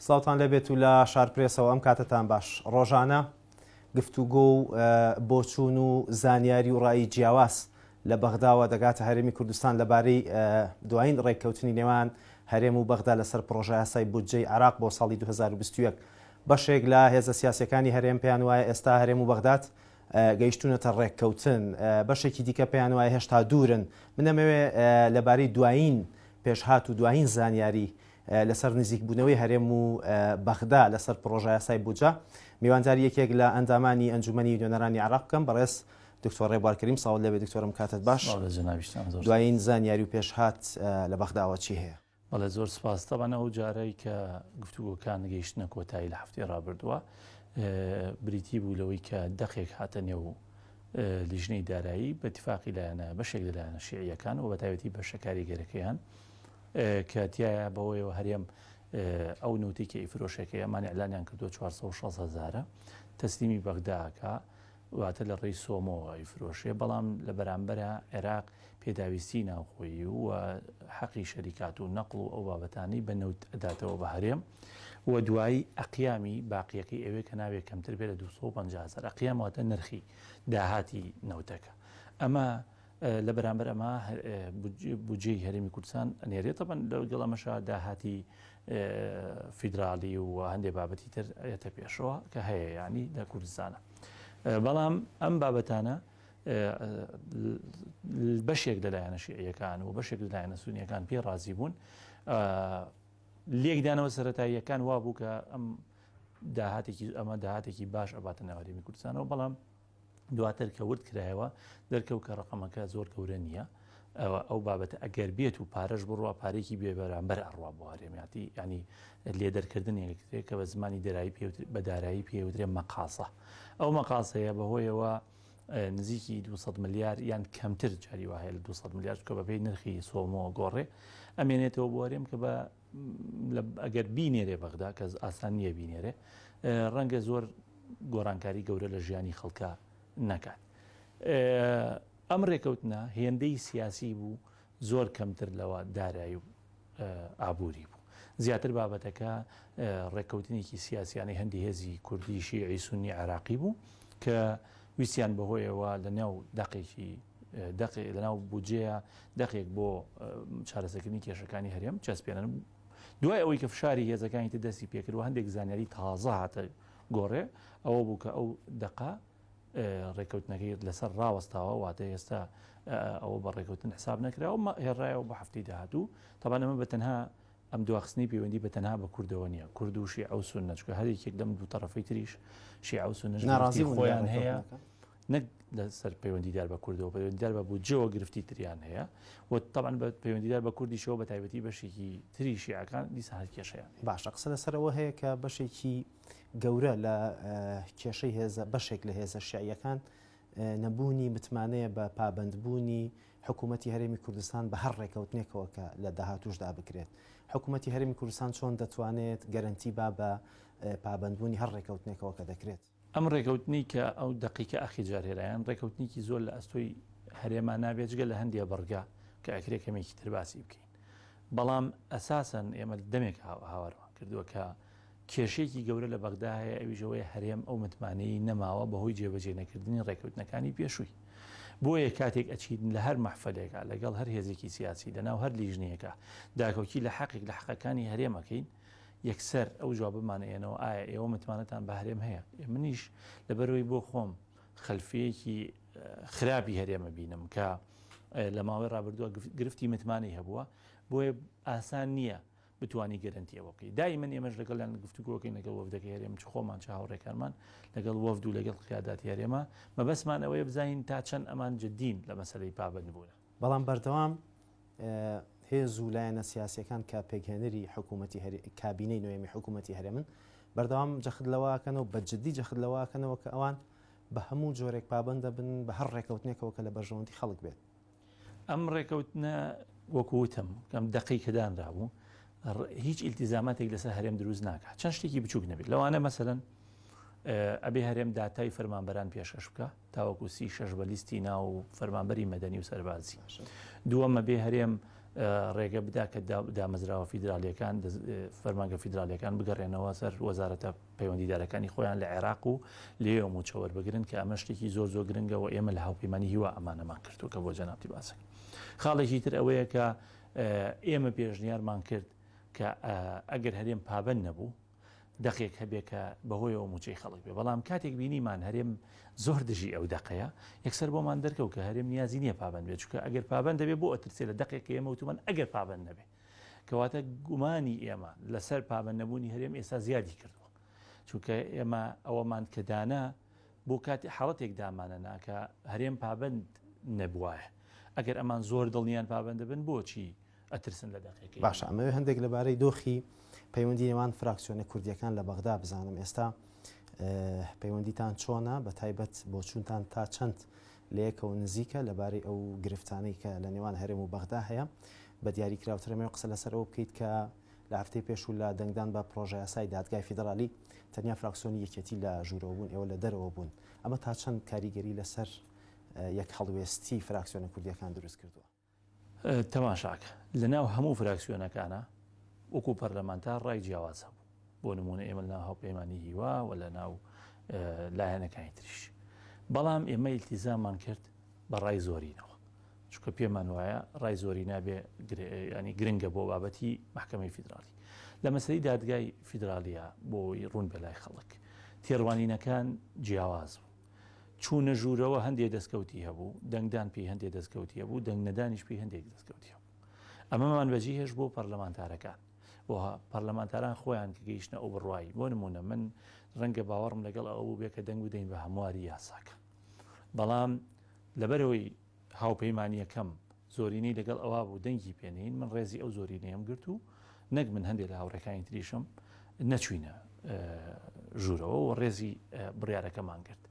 سڵاوتان لێبێت و لە شارپرێسەوە ئەم کاتەتان باش. ڕۆژانە گفتوگۆ و بۆچوون و زانیاری و ڕای جیاواز لە بەغداوە دەگاتە هەرێمی کوردستان لەبارەی دوایین ڕێککەوتنی نێوان هەرێم و بەغدا لەسەر پڕۆژەیاسای بودجەی عێراق بۆ ساڵی 2021. بەشێک لە هێزە سیاسیەکانی هەرێم پێیان وایە ئێستا هەرێم و بەغداد گەیشتوونەتە ڕێککەوتن، بەشێکی دیکە پێیان وایە هێشتا دوورن. من دەمەوێ لەبارەی دوایین پێشهات و دوایین زانیاری لەسەر نزیکبوونەوەی هەرێم و بەغدا لەسەر پڕۆژەیاسای بودجە، میوانداری یەکێک لە ئەندامانی ئەنجوومەنی نوێنەرانی عێراق بکەم، بەڕێز دکتۆر ڕێبوار کەریم. سڵاوت لێبێ دکتۆرم، کاتت باش. سڵاو لە جەنابیشتان، زۆر سوپاس. دوایین زانیاری و پێشهات لە بەغداوە چی هەیە؟ بەڵێ زۆر سوپاس. تەبعەن ئەو جارەی کە گفتوگۆکان گەیشتنە کۆتایی لە هەفتەی ڕابردووە بریتی بوو لەوەی کە دەقێک هاتە نێو لیژنەی دارایی بە تفاقی لایەنە بەشێک لە لایەنە شیعیەکان و بە تایبەتی بەشە کاریگەرەکەیان کە تایە بەوەیەوە هەرێم ئەو نوتی کە ئیفرۆشەکەی ئەمان ئەلانیان کردو 460 هزارە تەسلیمی بەغداکە واتە لە ڕێی سۆمۆوە ئەیفرۆشێ، بەڵام لە بەرامبەرا عێراق پێداویستیی ناوخۆیی و حەقی شەریکات و نەقڵ و ئەو بابەتانەی بە نەوت ئەداتەوە بە هەرێم و دوایی ئەقیامی باقیەکەی ئەوێ کە نابێ کەمتر بێ لە 250 هەزار ئەقیام واتە نرخی داهاتی نەوتەکە. ئەمە لە بەرامبەر ئەمە بودجەی هەرێمی کوردستان ئەنێرێت تەبەن لەگەڵ ئەمەشا داهاتی فیدرالی و هەندێک بابەتی تر ئەیەتە پێشەوە کە هەیە ینی لە کوردستانە بەڵام ئەم بابەتانە بەشێک لە لایەنە شیعیەکان و بەشێک لە لایەنە سونیەکان پێ ڕازی بوون لێکدانەوە سەتاییەکان وا بوو کە ئەم داهاتێکی ئەمە داهاتێکی باش ئەباتە ناوەرێمی کوردستانەوە بەڵام دواتر کە ورد کرایەوە دەرکەوت کە ڕقەمەکە زۆر گەورە نییە ئەو بابەتە ئەگەر بێت و پارەش بڕوا پارێکی بێ بەرامبەر ئەڕوا بۆ هەرێمیاتی ینی لێ دەرکردنێک کە بە زمانی دەرایی بە دارایی پێوترێ مەقاسە ئەو مەقاسەیە بەهۆیەوە نزیکی 200 ملیار یان کەمتر جاری وایە لە 200 ملیار کە بەپێی نرخی سۆمۆ گۆڕێ ئەمێنێتەوە بۆ هەرێم کە بە ئەگەر بینێرێ بەغدا کە ئاسان نییە بینێرێ ڕەنگە زۆر گۆڕانکاری گەورە لە ژیانی خەڵکا نەکات. ئەم ڕێکەوتنە هێندەی سیاسی بوو زۆر کەمتر لەوە دارایی و ئابووری بوو. زیاتر بابەتەکە ڕێککەوتنێکی سیاسیانەی هەندی هێزی کوردی شیعی سونی عێراقی بوو کە ویستیان بەهۆیەوە لە ناو دەقێکی دەقێ لە ناو بودجەیە دەقێک بۆ چارەسەکردنی کێشەکانی هەرێم چەسپێنن دوای ئەوەی کە فشاری هێزەکانی تر دەستی پێکرد و هەندێک زانیاری تازە هاتە گۆڕێ ئەوە بوو کە ئەو دەقە ڕێککەوتنەکەی لەسەر ڕاوەستاوە واتە ئێستا ئەوە بە ڕێککەوتن حساب نەکراوە هێڕایەوە بە هەفتەی داهاتوو تەبان ئەمە بە تەنها ئەم دواخستنی پەیوەندی بە تەنها بە کوردەوە نییە کورد و شیعە و سوننە چونکە هەر یەکێک لەم دوو تەڕەفەی تریش شیعە و سوننەش ناڕازی گرفتی بوون لە خۆیان هەیە ڕێککەوتنەکە. نەک لەسەر پەیوەندیدار بە کوردەوە پەیوەندیدار بە بودجەوە گرفتی تریان هەیە و تەبعەن بە پەیوەندیدار بە کوردیشەوە بە تایبەتی بەشێکی تری شیعەکان دیسان هەر کێشەیان هەیە. باشە قسە لەسەر ئەوە هەیە کە بەشێکی گەورە لە کێشەی هێزە بەشێک لە هێزە شیعیەکان نەبوونی متمانەیە بە پابەندبوونی حکوومەتی هەرێمی کوردستان بە هەر ڕێکەوتنێکەوە کە لە داهاتووشدا بکرێت. حکوومەتی هەرێمی کوردستان چۆن دەتوانێت گەرەنتی با بە پابەندبوونی هەر ڕێکەوتنێکەوە کە دەکرێت؟ ئەم ڕێکەوتنەی کە ئەو دەقەی کە ئەخیر جار هێرایان ڕێکەوتنێکی زۆر لە ئەستۆی هەرێما نابێت جگە لە هەندێ بڕگە کە ئەکرێ کەمێکی تر باسی بکەین بەڵام ئەساسەن ئێمە دەمێک هاوارمان کردووە کە کێشەیەکی گەورە لە بەغدا هەیە ئەویش ئەوەیە هەرێم ئەو متمانەیەی نەماوە بەهۆی جێبەجێ نەکردنی ڕێکەوتنەکانی پێشووی. بۆیە کاتێک ئەچیت لە هەر مەحفەلێکا لەگەڵ هەر هێزێکی سیاسی لەناو هەر لیژنەیەکا داکۆکی لە حەقێک لە حەقەکانی هەرێم ئەکەین یەکسەر ئەو جوابەمان ئەیەنەوە ئایا ئێوە متمانەتان بە هەرێم هەیە؟ منیش لەبەرئەوەی بۆ خۆم خەلفیەکی خراپی هەرێمە بینم کە لە ماوەی ڕابردووە گرفتی متمانەی هەبووە بۆیە ئاسان نییە بتوانی گەرەنتی ئەوە بکەی دائیمەن ئێمەش لەگەڵیان گفتوگۆکەین لەگەڵ وەفدەکەی هەرێم چ خۆمان چ هاوڕێکانمان لەگەڵ وەفد و لەگەڵ قیاداتی هەرێمە مەبەستمان ئەوەیە بزانین تا چەند ئەمان جدین لە مەسەلەی پابەندبوونە. بەڵام بەردەوام هێز و لایەنە سیاسیەکان کە پێکهێنەری حکوومەتی کابینەی نۆیەمی حکوومەتی هەرێمن بەردەوام جەخت لەوە ئەکەنەوە بە جدی جەخت لەوە ئەکەنەوە کە ئەوان بە هەموو جۆرێک پابەند دەبن بە هەر ڕێکەوتنێکەوە کە لە بەرژەوەندی خەڵک بێت. ئەم ڕێکەوتنە وەکو وتم ئەم دەقەی کە دانرابوو هیچ ئیلتیزاماتێک لەسەر هەرێم دروست ناکات چەند شتێکی بچووک نەبێت لەوانە مەسەلەن ئەبێ هەرێم داتای فەرمانبەران پێشکەش بکە تاوەکو سی شەش بە لیستی ناو فەرمانبەری مەدەنی و سەربازی دووەمە بێ هەرێم ڕێگە بدا کە دامەزراوە فیدرالیەکان فەرمانگە فیدرالیەکان بگەڕێنەوە سەر وەزارەتە پەیوەندیدارەکانی خۆیان لە عێراق و لێیەوە مووچە وەربگرن کە ئەمە شتێکی زۆر زۆر گرنگە و ئێمە لە هاوپەیمانی هیوا ئەمانەمان کردووە کە بۆ جەنابتی باسەکە خاڵێکی تر ئەوەیە کە ئێمە پێشنیارمان کرد کە ئەگەر هەرێم پابەند نەبوو دەقێک هەبێ کە بەهۆیەوە مووچەی خەڵک بێ بەڵام کاتێک بینیمان هەرێم زۆر دژی ئەو دەقەیە یەکسەر بۆمان دەرکەوت کە هەرێم نیازی نییە پابند بێت چونکە ئەگەر پابند دەبێ بۆ ئەترسێ لە دەقێک کە ئێمە وتومان ئەگەر پابند نەبێ کەواتە گومانی ئێمە لەسەر پابند نەبوونی هەرێم ئێستا زیادی کردووە چونکە ئێمە ئەوەمان کە دانا بۆ کاتی حاڵەتێک دامانە ناکە هەرێم پابند نەبوایە ئەگەر ئەمان زۆر دڵنیان پابند بن بۆچی ئەترسن لە دەقێکەی. باشە ئەمەوێ هەندێک لەبارەی دۆخی پەیوەندی نێوان فراکسیۆنە کوردیەکان لە بەغدا بزانم ئێستا پەیوەندیتان چۆنە بە تایبەت بۆچوونتان تا چەند لەیەکەوە نزیکە لەبارەی ئەو گرفتانەی کە لە نێوان هەرێم و بەغدا هەیە بە دیاری کراوترەمەوە قسە لەسەر ئەوە بکەیت کە لە هەفتەی پێشوو لە دەنگدان بە پرۆژەیاسای دادگای فیدرالی تەنیا فراکسیۆنی یەکێتی لە ژوورەوە بوون ئێوە لە دەرەوە بوون ئەمە تا چەند کاریگەری لەسەر یەک هەڵوێستی فراکسیۆنە کوردیەکان دروست کردووە؟ تەماشاکە لەناو هەموو فراکسیۆنەکانا وەکو پەرلەمانتار ڕای جیاواز هەبوو بۆ نمونە ئێمە لەناو هاوپەیمانی هیوا و لەناو لایەنەکانی تریش بەڵام ئێمە ئیلتیزامان کرد بە ڕای زۆرینەوە چونکە پێمان وایە ڕای زۆری نابێ ینی گرنگە بۆ بابەتی محکمەی فیدراڵی لە مەسەی دادگای فیدرالیە بۆی ڕوون بەلای خەڵک تێڕوانینەکان جیاواز بوو چوونە ژوورەوە هەندێ دەستکەوتی هەبوو، دەنگدان پێی هەندێ دەستکەوتی هەبوو، دەنگ نەدانیش پێی هەندێک دەستکەوتی هەبوو. ئەمەمان بەجێ هێشت بۆ پەرلەمانتارەکان. و پەرلەمانتاران خۆیان کە گەیشتنە ئەو بڕوای، بۆ نموونە من ڕەنگە باوەڕم لەگەڵ ئەوە بووبێ کە دەنگ بدەین بە هەمواری یاساکە. بەڵام لەبەرئەوەی هاوپەیمانییەکەم زۆرینەی لەگەڵ ئەوا بوو دەنگی پێ نەین، من ڕێزی ئەو زۆرینەیەم گرت و نەک من هەندێک لە هاوڕێکانی تریشم نەچووینە ژوورەوە و ڕێزی بڕیارەکەمان گرت.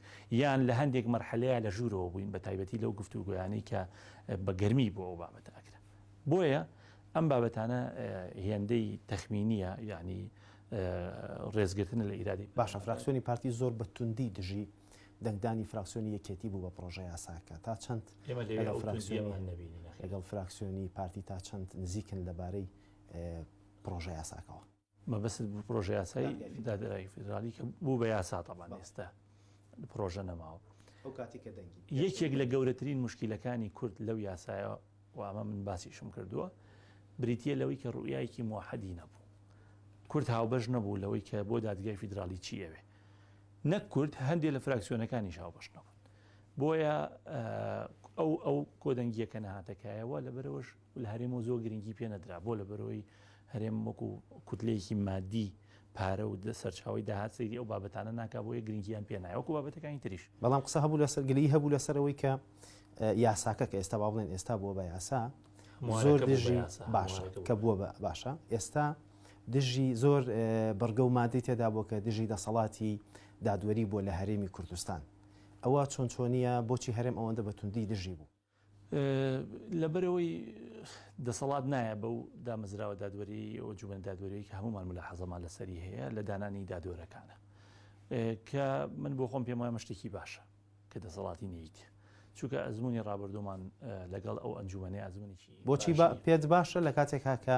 یان لە هەندێک مەرحەلەیە لە ژوورەوە بووین بە تایبەتی لەو گفتوگۆیانەی کە بە گەرمی بۆ ئەو بابەتە ئەکرا. بۆیە ئەم بابەتانە هێندەی تەخمینیە یعنی ڕێزگرتنە لە ئیرادەی باشە فراکسیۆنی پارتی زۆر بە توندی دژی دەنگدانی فراکسیۆنی یەکێتی بوو بە پڕۆژە یاساکە تا چەند لەگەڵ فراکسیۆنی لەگەڵ فراکسیۆنی پارتی تا چەند نزیکن لەبارەی پڕۆژە یاساکەوە؟ مەبەست پڕۆژە یاسای دادگای فیدراڵی کە بوو بە یاسا تەبان ئێستا پڕۆژە نەماوە. ئەو کاتی کە دەنگی یەکێک لە گەورەترین مشکلەکانی کورد لەو یاسایە و ئەمە من باسیشم کردووە بریتە لەوەی کە ڕوئیایەکی موحەدی نەبوو کورد هاوبەش نەبوو لەوەی کە بۆ دادگای فیدراڵی چی ئەوێ نەک کورد هەندێ لە فراکسیۆنەکانیش هاوبەش نەبوون بۆیە ئەو ئەو کۆدەنگیەکە نەهاتەکایەوە لەبەرەوەش لە هەرێم و زۆر گرنگی پێ نەدرا بۆ لەبەرەوەی هەرێم وەکو کوتلەیەکی مادی پارە و سەرچاوی داهات سەیری ئەو بابەتانە ناکا بۆیە گرنگیان پێ نایە وەکو بابەتەکانی تریش. بەڵام قسە هەبوو لەسەر گلەیی هەبوو لەسەر ئەوەی کە یاساکە کە ئێستا با بڵێن ئێستا بووە بە یاسا زۆر دژی باشە کە بووە بە باشە ئێستا دژی زۆر بڕگە و مادەی تێدا بووە کە دژی دەسەڵاتی دادوەری بووە لە هەرێمی کوردستان. ئەوە چۆن چۆنییە؟ بۆچی هەرێم ئەوەندە بە توندی دژی بوو؟ لەبەرئەوەی دەسەڵات نایە بەو دامەزراوە دادوەری و ئەنجومەنە دادوەریی کە هەموومان ملاحەزەمان لەسەری هەیە لە دانانی دادوەرەکانە کە من بۆ خۆم پێم وایە شتێکی باشە کە دەسەڵاتی نیت چونکە ئەزمموی ڕابردوومان لەگەڵ ئەو ئەنجومەنەی ئەزمموێکی بۆچی پێت باشە لە کاتێکا کە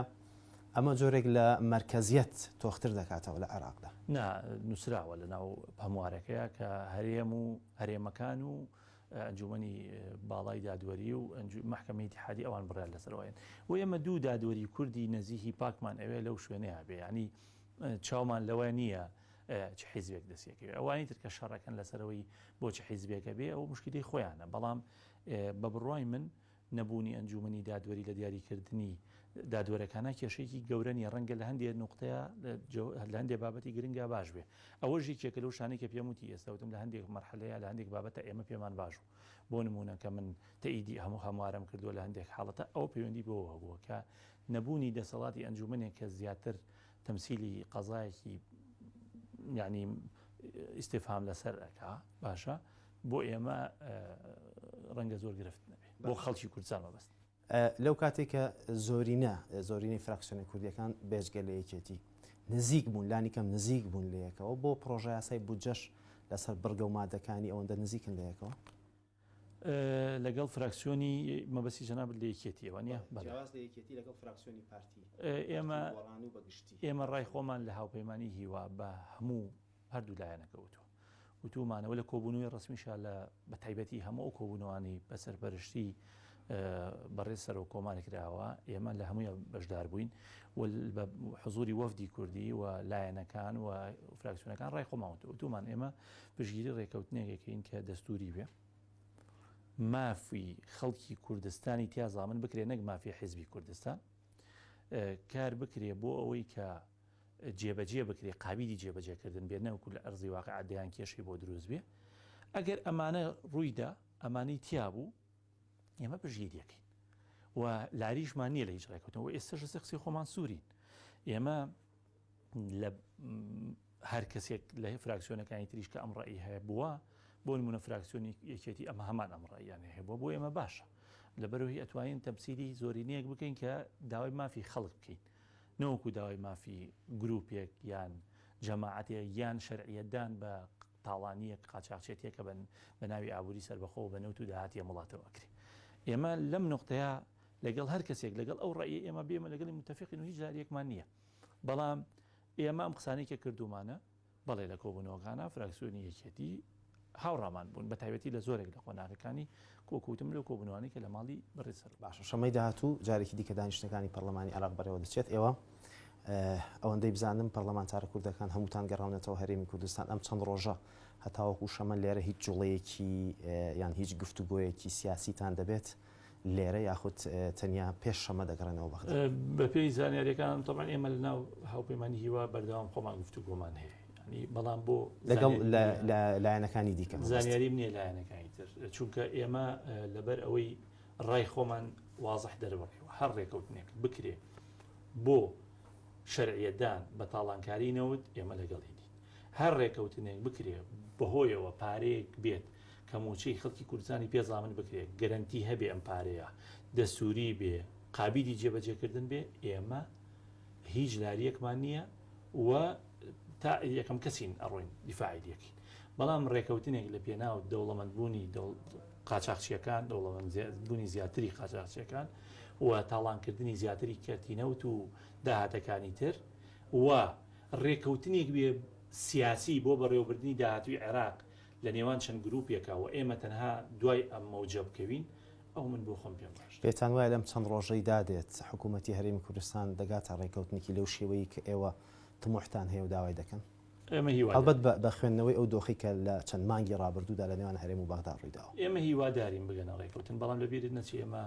ئەمە جۆرێک لە مەرکەزیەت تۆختر دەکاتەوە لە عێراقدا؟ نا نووسراوە لە ناو هەموارەکەیە کە هەرێم و هەرێمەکان و ئەنجومەنی باڵای دادوەری و مەحکەمەی ئیتیحادی ئەوان بڕیار لەسەر ئەوەیان و ئێمە دوو دادوەری کوردی نەزیهی پاکمان ئەوێ لەو شوێنەیە بێ یعنی چاومان لەوە نییە چ حیزبێک دەستێکەوێ ئەوانی تر کە شەڕەکەن لەسەرەوەی بۆ چ حیزبێکە بێ ئەو مشکلی خۆیانە بەڵام بە بڕوای من نەبوونی ئەنجومەنی دادوەری لە دیاریکردنی دادوەرەکانە کێشەیەکی گەورە نیە ڕەنگە لە هەندێ نوقتەیە لە هەندێ بابەتی گرنگا باش بێ ئەوەش یەکێکە لەو شانەی کە پێم وتی ئێستا وتم لە هەندێک مەرحەلەیە لە هەندێک بابەتە ئێمە پێمان باش بوو بۆ نمونە کە من تەئیدی هەموو هەموارم کردووە لە هەندێک حاڵەتە ئەوە پەیوەندی بەوە هەبووە کە نەبوونی دەسەڵاتی ئەنجومەنێک کە زیاتر تەمسیلی قەزایەکی یعنی ئیستفهام لەسەر ئەکا باشە بۆ ئێمە ڕەنگە زۆر گرفت نەبێ بۆ خەڵکی کوردستان مەبەست. لەو کاتێک کە زۆرینە زۆرینەی فراکسیۆنە کوردیەکان بێجگە لە یەکێتی نزیک بوون لانی کەم نزیک بوون لە یەکەوە بۆ پڕۆژەیاسای بودجەش لەسەر بڕگە و مادەکانی ئەوەندە نزیکن لە یەکەوە؟ لەگەڵ فراکسیۆنی مەبەستی جەنابت لە یەکێتیەوە نیە؟ بەڵێ. جیاواز لە یەکێتی لەگەڵ فراکسیۆنی پارتی، ئێمە پارتی گۆڕان و بە گشتی. ئێمە ڕای خۆمان لە هاوپەیمانی هیوا بە هەموو هەردوو لایەنەکە وتووە. وتوومانە و لە کۆبوونەوەی ڕەسمیشا لە بە تایبەتی هەموو ئەو کۆبوونەوانەی بە سەرپەرشتی بەڕێز سەرۆک کۆمار کراوە ئێمە لە هەمووی بەشدار بووین و بە حزوری وەفدی کوردی و لایەنەکان و فراکسیۆنەکان ڕای خۆمان وتووە. وتوومان ئێمە پشتگیری ڕێکەوتنێک ئەکەین کە دەستوری بێ، مافی خەڵکی کوردستانی تیا زامن بکرێ نەک مافی حیزبی کوردستان، کار بکرێ بۆ ئەوەی کە جێبەجێ بکرێ، قابیلی جێبەجێکردن بێ نەوەکو لە ئەرزی واقع دەیان کێشەی بۆ دروست بێ. ئەگەر ئەمانە ڕوویدا، ئەمانەی تیا بوو، ئێمە پشتگیری ئەکەین و لاریشمان نییە لە هیچ ڕێکەوتنەوە. ئێستاش لەسەر قسەی خۆمان سوورین. ئێمە لە هەر کەسێک لە فراکسیۆنەکانی تریش کە ئەم ڕەئی هەیە بووە بۆ نمونە فراکسیۆنی یەکێتی ئەمە هەمان ئەم ڕەئیان هەیە بووە بۆ ئێمە باشە لەبەرەوەی ئەتوانین تەمسیلی زۆرینەیەک بکەین کە داوای مافی خەڵک بکەین نەوەکو داوای مافی گروپێک یان جەماعەتێک یان شەرعیەتدان بە تاڵانیەک قاچاخچێتیەکە بە بە ناوی ئابووری سەربەخۆ بە نەوت و داهاتی ئەم وڵاتەوە ئەکرێ ئێمە لەم نقطەیە لەگەڵ هەر کەسێک لەگەڵ ئەو ڕەئیە ئێمە بێمە لەگەڵی متفقین و هیچ لاریەکمان نییە بەڵام ئێمە ئەم قسانەی کە کردوومانە، بەڵێ لە کۆبوونەوەکانا فراکسیۆنی یەکێتی هاوڕامان بوون، بە تایبەتی لە زۆرێک لە قۆناغەکانی کۆکوتم لەو کۆبوونەوانەی کە لە ماڵی بەڕێز سەرۆک. باشە شەممەی داهاتوو جارێکی دیکە دانیشتنەکانی پەرلەمانی عێراق بەڕێوە دەچێت، ئێوە ئەوەندەی بزانم پەرلەمانتارە کوردەکان هەمووتان گەڕاونەتەوە هەرێمی کوردستان، ئەم چەند ڕۆژە هەتاوەکو شەمە لێرە هیچ جوڵەیەکی یان هیچ گفتوگۆیەکی سیاسیتان دەبێت؟ لێرە یاخود تەنیا پێش شەمە دەگەڕێنەوە بەغدا؟ بەپێی زانیاریەکان تەبعەن ئێمە لە ناو هاوپەیمانی هیوا بەردەوام خۆمان گفتوگۆمان هەیە ینی بەڵام بۆ لەگەڵ لایەنەکانی دیکە زانیاریم نییە لایەنەکانی تر چونکە ئێمە لەبەر ئەوەی ڕای خۆمان وازح دەربڕیوە هەر ڕێکەوتنێک بکرێ بۆ شەرعیەتدان بە تاڵانکاری نەوت ئێمە لەگەڵی نین هەر ڕێکەوتنێک بکرێ بەهۆیەوە پارەیەک بێت کە مووچەی خەڵکی کوردستانی پێ زامن بکرێ، گەرەنتی هەبێ ئەم پارەیە دەستووری بێ، قابیلی جێبەجێکردن بێ، ئێمە هیچ لارییەکمان نییە و تا یەکەم کەسین ئەڕۆین دیفاعی لێکەین. بەڵام ڕێکەوتنێک لە پێناو دەوڵەمەندبوونی قاچاخچییەکان، دەوڵەمەندبوونی زیاتری قاچاخچییەکان و تاڵانکردنی زیاتری کەرتی نەوت و داهاتەکانی تر و ڕێکەوتنێک بێ سیاسی بۆ بەڕێوەبردنی داهاتووی عێراق لە نێوان چەند گروپێکا و ئێمە تەنها دوای ئەم مەوجە بکەوین، ئەو من بۆ خۆم پێم باشترە. پێتان وایە لەم چەند ڕۆژەی دادێت حکوومەتی هەرێمی کوردستان دەگاتە ڕێککەوتنێکی لەو شێوەیەی کە ئێوە تموحتان هەیە و داوای دەکەن؟ ئێمە هیوادارین. هەڵبەت بە خوێندنەوەی ئەو دۆخەی کە لە چەند مانگی ڕابردوودا لە نێوان هەرێم و بەغدا ڕوویداوە. ئێمە هیوادارین بگەنە ڕێککەوتن، بەڵام لە بیرت نەچێ ئێمە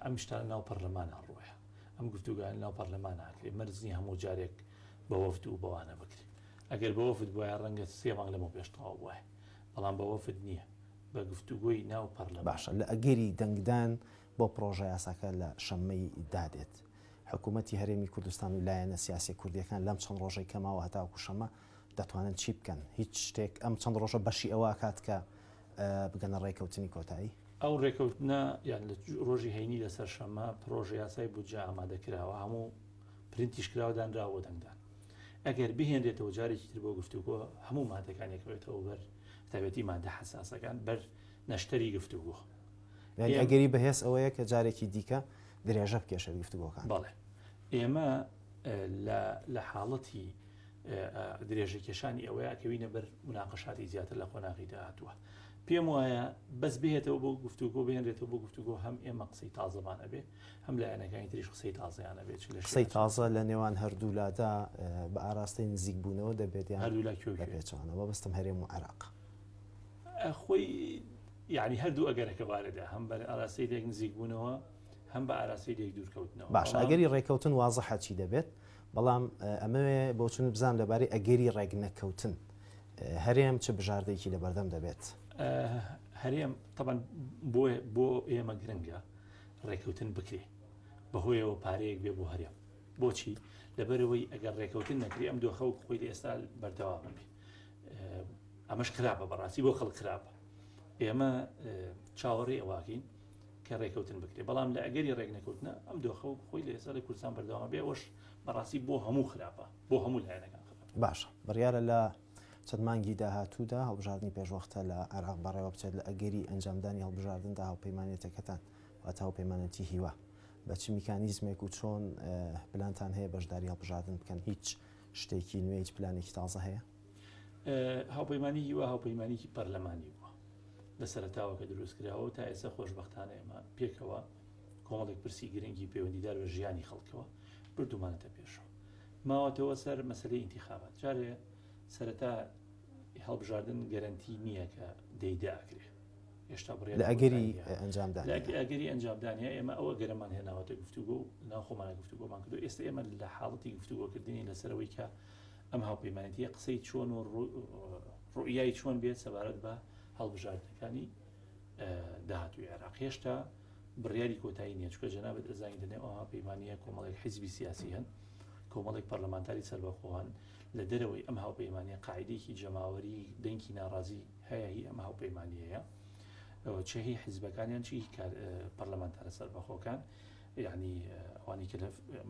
ئەم شتانە ناو پەرلەمانا ڕووەیە، ئەم گفتوگۆیانە ناو پەرلەمانا ئەکرێ، مەرج نییە هەموو جارێک بە وەفد و بەوانە بکرێ. ئەگەر بە وەفد بوایە ڕەنگە سێ مانگ لەمەو پێش تەواو بوایە، بەڵام بە وەفد نییە، بە گفتوگۆی ناو پەرلەمان. باشە لە ئەگەری دەنگدان بۆ پڕۆژەیاساکە لە شەممەی دادێت، حکوومەتی هەرێمی کوردستان و لایەنە سیاسیە کوردییەکان لەم چەند ڕۆژەی کە ماوە هەتاوەکو شەممە دەتوانن چی بکەن؟ هیچ شتێک ئەم چەند ڕۆژە بەشی ئەوە ئەکات کە بگەنە ڕێکەوتنی کۆتایی؟ ئەو ڕێکەوتنە یان لە ڕۆژی هەینی لەسەر شەممە پڕۆژەیاسای بودجە ئامادە کراوە، هەموو پرینتیش کراوە دانراوە بۆ دەنگدان. ئەگەر بهێنرێتەوە جارێکی تر بۆ گفتوگۆ هەموو مادەکان یەکەوێتەوە بەر تایبەتی مادە حەساسەکان بەر نەشتەری گفتوگۆ. یانی ئەگەری بەهێز ئەوەیە کە جارێکی دیکە درێژە بکێشێت گفتوگۆکان. بەڵێ ئێمە لە حاڵەتی درێژە کێشانی ئەوەیە ئەکەوینە بەر مناقەشاتی زیاتر لە قۆناغی داهاتووە. پێم وایە بەس بهێتەوە بۆ گفتوگۆ بهێنرێتەوە بۆ گفتوگۆ هەم ئێمە قسەی تازەمان ئەبێ هەم لایەنەکانی تریش قسەی تازەیان ئەبێت چ لە قسەی تازە لە نێوان هەردوولادا بە ئاراستەی نزیکبوونەوە دەبێت یان هەردوولا کوێ بە پێچەوانە مەبەستم هەرێم و عێراق. خۆی یعنی هەردوو ئەگەرەکە واردە هەم بە ئاراستەی لێک نزیکبوونەوە هەم بە ئاراستەی لێک دوورکەوتنەوە. باشە ئەگەری ڕێکەوتن وازحە چی دەبێت بەڵام ئەمەوێ بۆچونت بزانم لەبارەی ئەگەری ڕێکنەکەوتن هەرێم چ بژاردەیەکی لەبەردەم دەبێت؟ هەرێم تەبعەن بۆ بۆ ئێمە گرنگە ڕێکەوتن بکرێ بەهۆیەوە پارەیەک بێ بۆ هەرێم بۆچی لەبەرەوەی ئەگەر ڕێکەوتن نەکرێ ئەم دۆخە وەک خۆی لە ئێستا بەردەوامە بێ ئەمەش خراپە بەڕاستی بۆ خەڵک خراپە ئێمە چاوەڕێ ئەواکەین کە ڕێکەوتن بکرێ بەڵام لە ئەگەری ڕێک نەکەوتنە ئەم دۆخە و خۆی لە ئێستا لە کوردستان بەردەوامە بێ ئەوەش بەڕاستی بۆ هەموو خراپە بۆ هەموو لایەنەکان خراپە باشە بڕیارە لە. چەند مانگی داهاتوودا هەڵبژاردنی پێشوەختە لە عێراق بەڕێوە بچێت، لە ئەگەری ئەنجامدانی هەڵبژاردندا هاوپەیمانێتەکەتان واتە هاوپەیمانێتی هیوا بە چ میکانیزمێک و چۆن پلانتان هەیە بەشداری هەڵبژاردن بکەن؟ هیچ شتێکی نوێ، هیچ پلانێکی تازە هەیە؟ هاوپەیمانی هیوا هاوپەیمانێکی پەرلەمانی بووە لە سەرەتاوە کە دروست کراوە و تا ئێستا خۆشبەختانە ئێمە پێکەوە کۆمەڵێک پرسی گرنگی پەیوەندیدار بە ژیانی خەڵکەوە بردومانەتە پێشەوە. ماوەتەوە سەر مەسەلەی ئینتیخابات جارێ سەرەتا هەڵبژاردن گەرەنتی نییە کە دەیدە ئەکرێ هێشتا بڕیار لە ئەگەری ئەنجامدان لە ئەگەری ئەنجامدانە ئێمە ئەوە گەرەمان هێناوەتە گفتوگۆ و ناو خۆمانە گفتوگۆمان کردو ئێستا ئێمە لە حاڵەتی گفتوگۆکردنی لەسەرەوەی کە ئەم هاوپەیمانێتیە قسەی چۆن و ڕوئیای چۆن بێت سەبارەت بە هەڵبژاردنەکانی داهاتوی عێراق هێشتا بڕیاری کۆتایی نییە چونکە جەنابت ئەزانی لە نێو ئەم هاوپەیمانییە کۆمەڵێک حیزبی سیاسی هەن کۆمەڵێک پەرلەمانتاری سەربەخۆ هەن لە دەرەوەی ئەم هاوپەیمانیە قاعدەیەکی جەماوەری دەنگی ناڕازی هەیە هی ئەم هاوپەیمانیەیە چه هی حیزبەکانیان چی پەرلەمانتارە سەربەخۆکان یعنی ئەوانی کە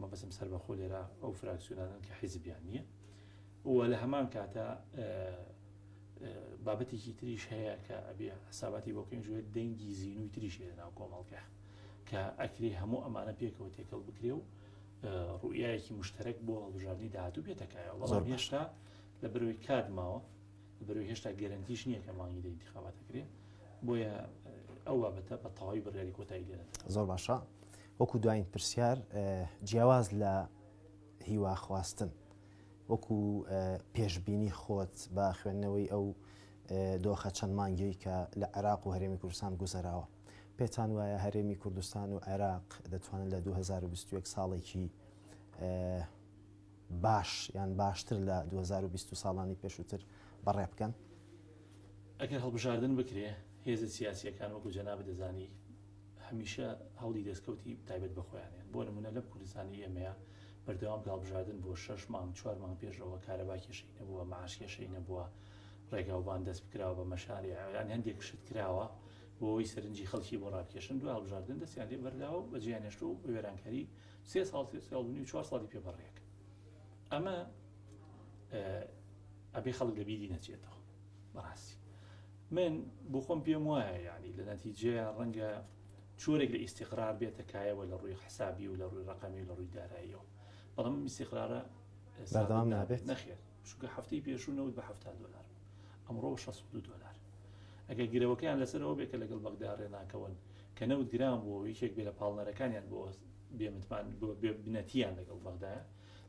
مەبەسم سەربەخۆ لێرە ئەو فراکسیۆنانن کە حیزبیان نییە و لە هەمان کاتە بابەتێکی تریش هەیە کە ئەبێ حساباتی بۆ بکەین ژێر دەنگی زینووی تریش هەیە ناو کۆمەڵگە کە ئەکرێ هەموو ئەمانە پێکەوە تێکەڵ بکرێ و ڕوئیایەکی مشتەرەک بۆ هەڵبژاردنی داهاتوو بێتەکایەوە بەڵام هێشتا لە بەرەوەی کات ماوە لە بەرەوەی هێشتا گەرەنتیش نییە کە مانگی دە ئینتخابات دەکرێ بۆیە ئەو بابەتە بە تەواوی بڕیاری کۆتایی لێ نەدراوە. زۆر باشە وەکو دوایین پرسیار جیاواز لە هیواخواستن وەکو پێشبینی خۆت بە خوێندنەوەی ئەو دۆخە چەند مانگیەی کە لە عێراق و هەرێمی کوردستان گوزەراوە، پێتان وایە هەرێمی کوردستان و عێراق دەتوانن لە 2021 ساڵێکی باش یان باشتر لە 2020 ساڵانی پێشووتر بەڕێ بکەن؟ ئەگەر هەڵبژاردن بکرێ هێزە سیاسییەکان وەکو جەنابت دەزانی هەمیشە هەوڵی دەستکەوتی تایبەت بە خۆیانیان بۆ نمونە لەم کوردستانی ئێمەیە بەردەوام کە هەڵبژاردن بۆ شەش مانگ چوار مانگ پێش ئەوە کارەبا کێشەی نەبووە معاش کێشەی نەبووە ڕێگاوبان دەست بکراوە بە مەشاریع یان هەندێک شت کراوە بۆ ئەوەی سەرنجی خەڵکی بۆ ڕابکێشن دوای هەڵبژاردن دەستیان لێ بەرداوە و بەجێیان هێشتووە و بە وێرانکاری سێ ساڵ سێ ساڵ و نیو چوار ساڵی پێ بەڕێک ئەمە ئەبێ خەڵک لە بیری نەچێتەوە بەڕاستی من بۆ خۆم پێم وایە یعنی لە نەتیجەیە ڕەنگە چۆرێک لە ئیستیقرار بێتە کایەوە لە ڕووی حسابی و لە ڕووی ڕقەمی و لە ڕووی داراییەوە بەڵام ئیستیقرارە بەردەوام نابێت نەخێر چونکە هەفتەی پێشوو نەوت بە 70 دلار ئەمڕۆ 62 دلار ئەگەر گرەوەکەیان لەسەرەوە بێت کە لەگەڵ بەغدا ڕێناکەون کە نەوت گران بووە یەکێک بێ لە پاڵنەرەکانیان بۆ بێمتمان بۆ بێبنەتیان لەگەڵ بەغدایە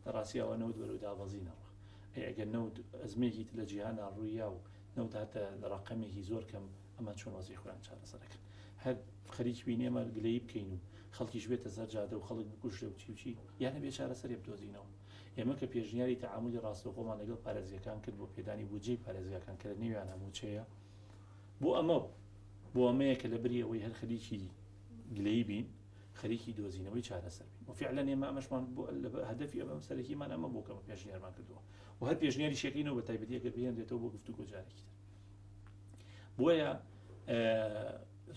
لە ڕاستیەوە نەوت بەرەو دابەزینەوە ئەی ئەگەر نەوت ئەزمەیەکی تر لە جیهانا ڕوویا و نەوت هاتە لە ڕەقەمێکی زۆر کەم ئەمان چۆن وەزعی خۆیان چارەسەر ئەکەن هەر خەریک بین ئێمە گلەیی بکەین و خەڵکیش بێتە سەر جادە و خەڵک بکوژرێ و چی و چی یان ئەبێ چارەسەرێ بدۆزینەوە ئێمە کە پێشنیاری تەعامولی ڕاستەوخۆمان لەگەڵ پارێزگەکان کرد بۆ پێدانی بودجەی پارێزگاکان کە لە نێویانە مووچەیە بۆ ئەمە بوو بۆ ئەمەیە کە لە بری ئەوەی هەر خەریکی گلەیی بین خەریکی دۆزینەوەی چارەسەر بین و فعلا ئێمە ئەمەشمان بۆ هەدەفی ئەمە سەرەکیمان ئەمە بۆ کە پێشنیارمان کردووە و هەر پێشنیاری شەکەینەوە بە تایبەتی ئەگەر بهێنرێتەوە بۆ گفتوگۆ جارێکی تر بۆیە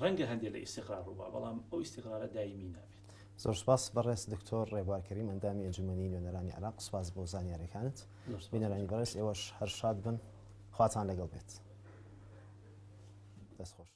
ڕەنگە هەندێک لە ئیستیقرار ڕووبا بەڵام ئەو ئیستیقرارە دایمی نابێت. زۆر سپاس بەڕێز دکتۆر ڕێبوار کەریم ئەندامی ئەنجومەنی نوێنەرانی عێراق سپاس بۆ زانیاریەکانت بینەرانی بەڕێز ئێوەش هەر شاد بن خواتان لەگەڵ بێت دەست خۆش.